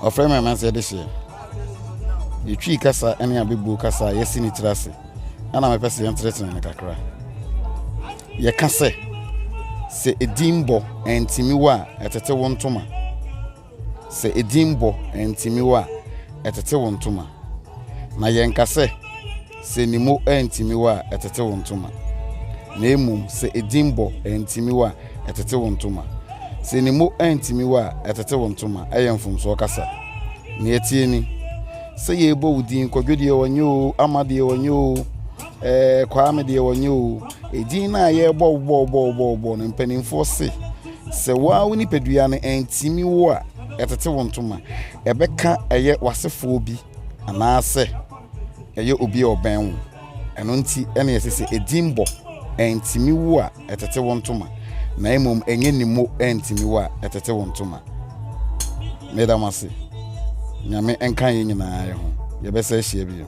Ɔfrɛ me amanseɛ dehyeɛ. Yɛ Twi kasa ne Abɛbuo kasa a yɛasi ne tiri ase na mepɛ sɛ yɛntenetene no kakra. Yɛka sɛ, sɛ edin bɔ antimi wo a, ɛtete wo ntoma. Sɛ edin bɔ antimi wo a, ɛtete wo ntoma. Na yɛnka sɛ, sɛ nimo antimi wo a, ɛtete wo ntoma. Na mmom, sɛ edin bɔ antimi wo a, ɛtete wo ntoma. Sɛ nimo antimi wo a, ɛtete wo ntoma yɛ mfomsoɔ kasa. Nea ɛteɛ ni, sɛ yɛrebɔ wo din, Kwadwo deɛ ɔnyɛ oo, Ama deɛ ɔnyɛ oo, ɛɛ Kwame deɛ ɔnyɛ oo, edin no a yɛrebɔ wo bɔ wo bɔ wo bɔ wo bɔ no, mpanimfoɔ se, sɛ wo ara wo nipadua no antimi wo a, ɛtete wo ntoma. Ɛbɛka ɛyɛ w'asefoɔ bi anaasɛ ɛyɛ obi a ɔbɛn wo. Ɛno nti na yɛse sɛ edin bɔ antimi wo a, ɛtete wo ntoma, na mmom ɛnyɛ nimo antimi wo a, ɛtete wo ntoma. Meda mo ase. Nyame nka yɛn nyinaa ho. Yɛbɛsa ahyia bio.